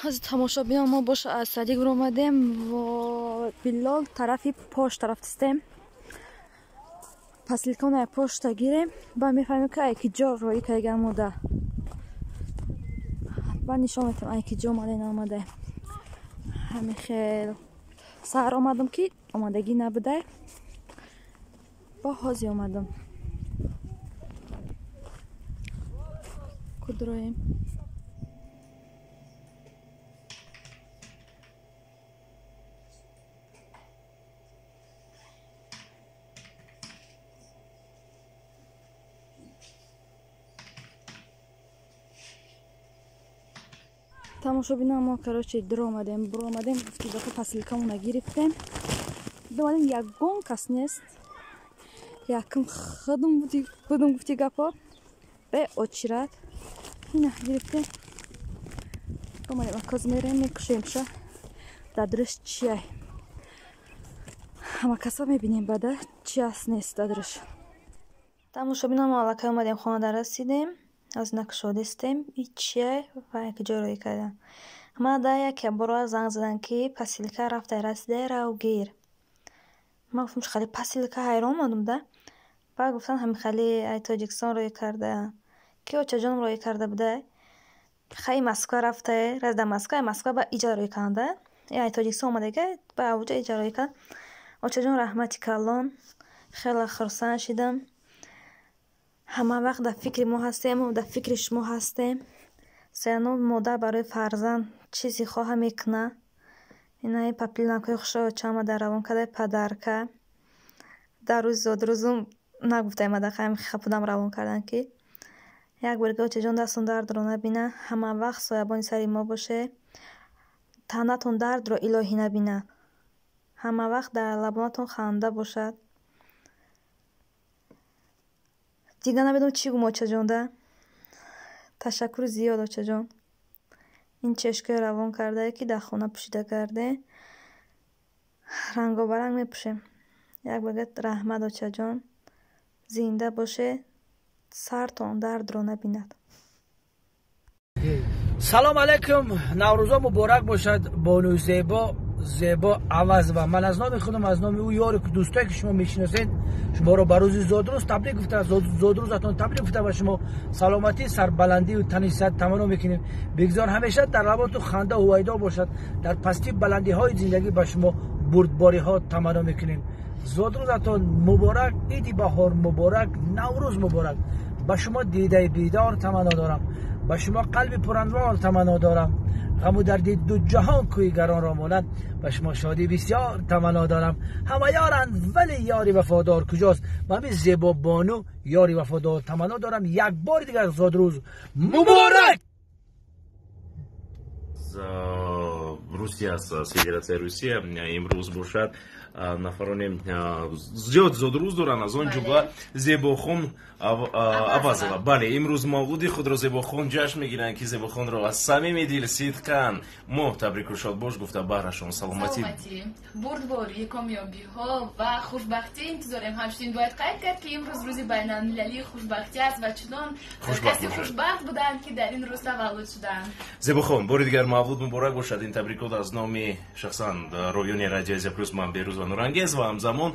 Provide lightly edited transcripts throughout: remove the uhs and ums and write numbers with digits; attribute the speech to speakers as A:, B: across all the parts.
A: Ҳозир тамошобинон мо боша аз садик омадем ва Билол тарафи пош тараф тистем. Посилкона пошта гирем, ба мефаҳмем ки ай ки ҷо роӣ кайган мода. Ба нишон метам ай ки ҷо омада наомада. Ҳамин хел саҳар омадам ки омадагӣ набудай. Ба ҳозир омадам. Кудроем. Тамошобинон мо короче дуромадем, буромадем, гуфти дафъа посилкамона гирифтем. Дуромадем, ягон кас нест. Якм худум будум гуфти гапо. Бе очират. Ина гирифтем. Омадем, акоз мерем, мекушемша. Дадраш чиай. Ҳама каса мебинем бада чи аст нест дадраш.
B: Тамошобинон мо аллакай омадем, хонада расидем. Аз накушодистем, и чия ва як ҷо рӯй кардам. Ман да яке бора занг задан ки посилка рафта расида рав гир. Ман гуфтам чӣ хали посилка, ҳайрон мондум да. Баъд гуфтан ҳамин хали ай Тоҷикистон рӯй карда. Ки очаҷоном рӯй карда буда. Хай Москва рафта, раз да Москва, Москва ба иҷа рӯй карданда. Ай Тоҷикистон омадага, ба авҷа иҷа рӯй кард. Очаҷон раҳмати калон, хеле хурсанд шидам. Ҳама вақт дар фикри мо ҳастем, мо дар фикри шумо ҳастем. Сеано модар барои фарзанд чизе хоҳа мекуна. Инаи папилнакҳои хушро чама дар равон карда падарка. Дар рӯзи зодрӯзум нагуфтаем адақа хапудам равон кардан ки як борга очаҷон дастон дардро набина, ҳама вақт соябони сари мо боше, танатон дардро илоҳӣ набина, ҳама вақт дар лабонатон ханда бошад. Дигар намедонам чӣ гум очаҷонда. Ташаккури зиёд очаҷон. Ин чешкаи равон кардае ки дар хона пӯшида карде. Рангобаранг мепӯшем. Як борга раҳмат очаҷон. Зинда боше, сартон дардро набинад.
C: Салом алайкум, Наврӯзо муборак бошад, бону зебо, зебо Авазова. Ман аз номи худам, аз номи ӯ ёру дӯстое ки шумо мешиносед, шуморо ба рӯзи зодрӯз табрик гуфта, зодрӯзатон табрик гуфта ба шумо саломатӣ, сарбаландӣ ва тани сиҳат таманно мекунем. Бигзор ҳамеша дар лаботу ханда ҳувайдо бошад, дар пастии баландиҳои зиндагӣ ба шумо бурдбориҳо таманно мекунем. Зодрӯзатон муборак, иди баҳор муборак, Наврӯз муборак. Ба шумо дидаи бедор таманно дорам, ба шумо қалби пуранвор таманно дорам. Ғаму дарди ду ҷаҳон кӯйгаронро монанд, ба шумо шодӣ бисёр таманно дорам. Ҳама ёранд, вале ёри вафодор куҷост? Ба ҳамин зебо бону ёри вафодор таманно дорам. Як бори дигар зодрӯз муборак!
D: Русия аст, Федератсияи Русия имрӯз бошад. Нафароне зиёд зодрӯз доранд, аз он ҷумла Зебохон Авазова. Бале, имрӯз мавлуди худро Зебохон ҷашн мегиранд, ки Зебохонро аз самими дил сидқан мо табрику шодбош гуфта баҳрашон саломатӣ,
E: бурдборӣ, комёбиҳо ва хушбахтӣ интизорем. Ҳамчунин бояд қайд кард, ки имрӯз рӯзи байналмилалии хушбахтӣ аст ва чунон касе хушбахт буданд, ки дар ин рӯз таваллуд шуданд.
D: Зебохон, бори дигар мавлуд муборак бошад. Ин табрикот аз номи шахсан ровиёни Радио Азия Плюс ман Берӯз ва Нурангез ва ҳамзамон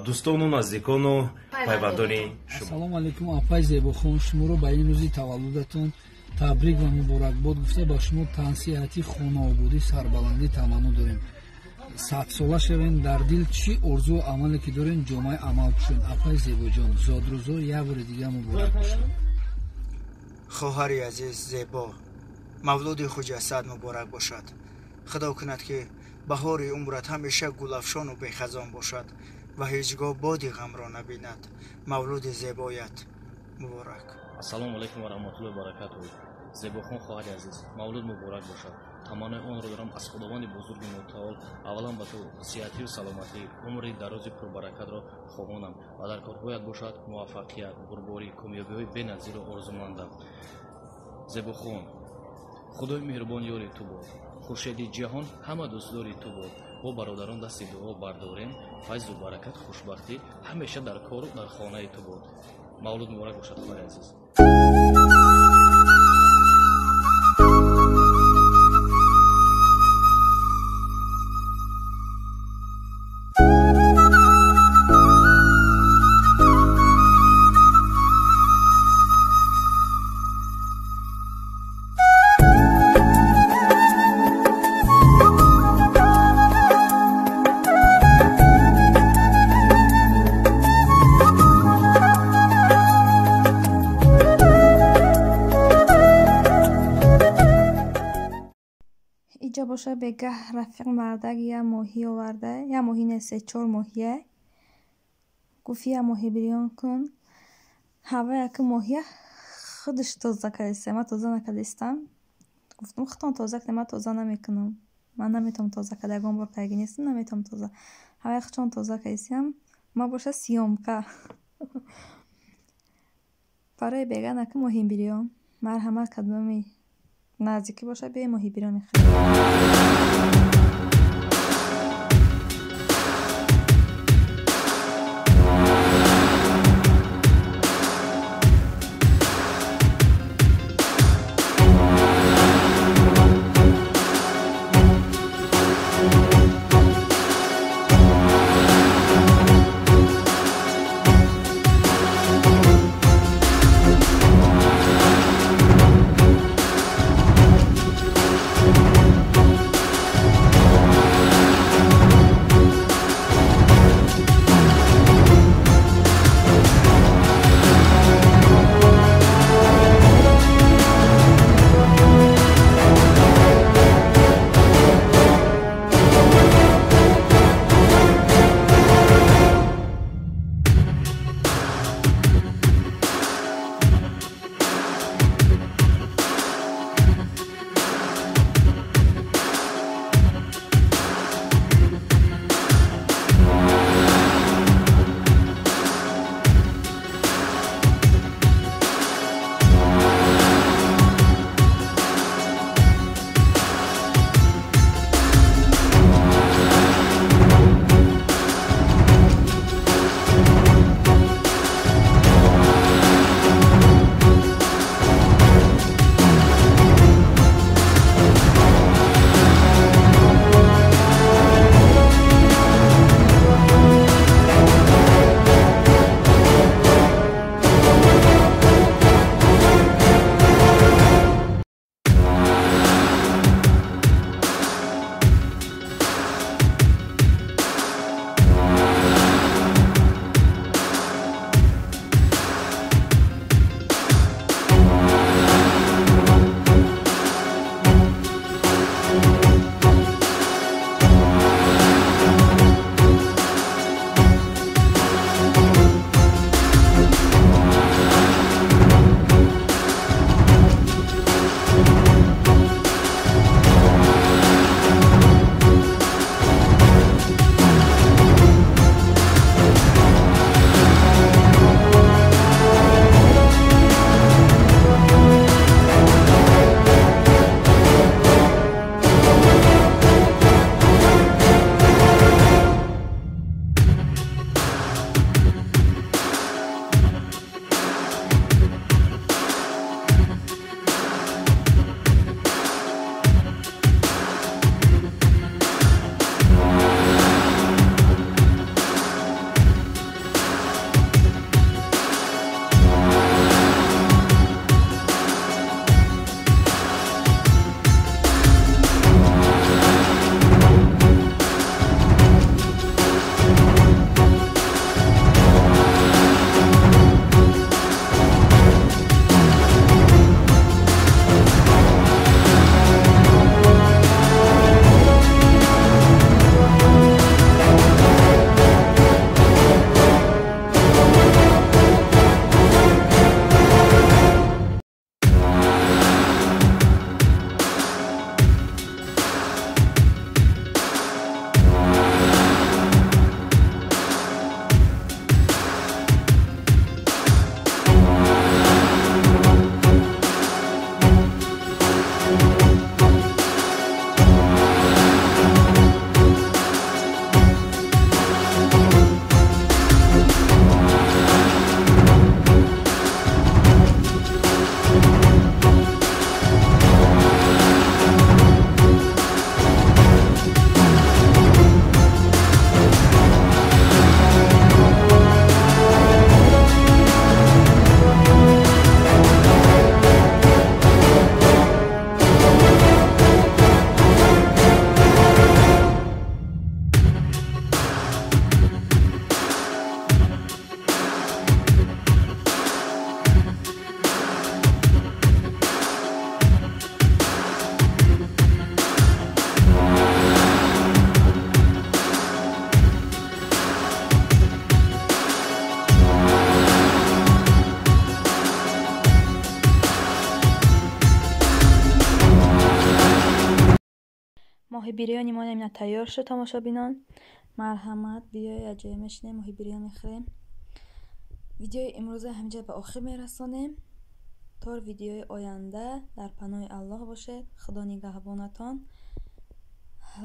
D: дӯстону наздикону пайвандони шумо.
F: Ассалому алайкум, апай Зебохон, шуморо ба ин рӯзи таваллудатон табрик ва муборакбод гуфта ба шумо тансиҳатӣ, хонаободӣ, сарбаландӣ таманно дорем. Садсола шавем, дар дил чӣ орзу амале ки дорем, ҷомаи амал пӯшем. Апай Зебоҷон, зодрӯзо як бори дигар муборак бошад.
G: Хоҳари азиз Зебо, мавлуди хуҷастат муборак бошад. Худо кунад ки баҳори умрат ҳамеша гулафшону бехазон бошад ва ҳеҷ гоҳ боди ғамро набинад. Мавлуди зебоят муборак.
H: Ассалому алайкум ва раҳматуллоҳи ва баракатуҳ. Зебохон хоҳари азиз, мавлуд муборак бошад. Таманнои онро дорам аз Худованди бузурги мутаол аввалан ба ту сиҳатию саломатӣ, умри дарози пурбаракатро хоҳонам ва дар корҳоят бошад муваффақият, бурборӣ, комёбиҳои беназирро орзумандам. Зебохон, Худои меҳрубон ёри ту бод, хуршеди ҷаҳон ҳама дӯстдори ту бод. Бо бародарон дасти дуо бардорем, файзу баракат, хушбахтӣ ҳамеша дар кору дар хонаи ту бод. Мавлуд муборак бошад, хоҳари азиз.
B: Боша бегаҳ рафиқ мардак як моҳӣ оварда, як моҳӣ не, се чор моҳия. Гуфт, як моҳи бирён кун. Ҳавая ки моҳия худаш тоза кардиста, ман тоза накардистам. Гуфтам, худтон тоза кунед, ман тоза намекунам. Ман наметавонам тоза карда, ягон бор кардаги нестам, наметавонам тоза. Ҳавая худшон тоза кардистиам, ман боша съёмка. Барои бегаҳ наки моҳи бирён. Марҳамат, кадоми наздикӣ бошад, биёед моҳи бирён мехӯрем. Моҳи бирёни мо ина тайёр шуд, тамошобинон. Марҳамат, биёед, якҷоя мешинем, моҳи бирён мехӯрем. Видеои имрӯза ҳаминҷа ба охир мерасонем. То видеои оянда дар паноҳи Аллоҳ бошед. Худо нигаҳбонатон.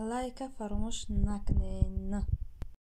B: Лайка фаромӯш накунед.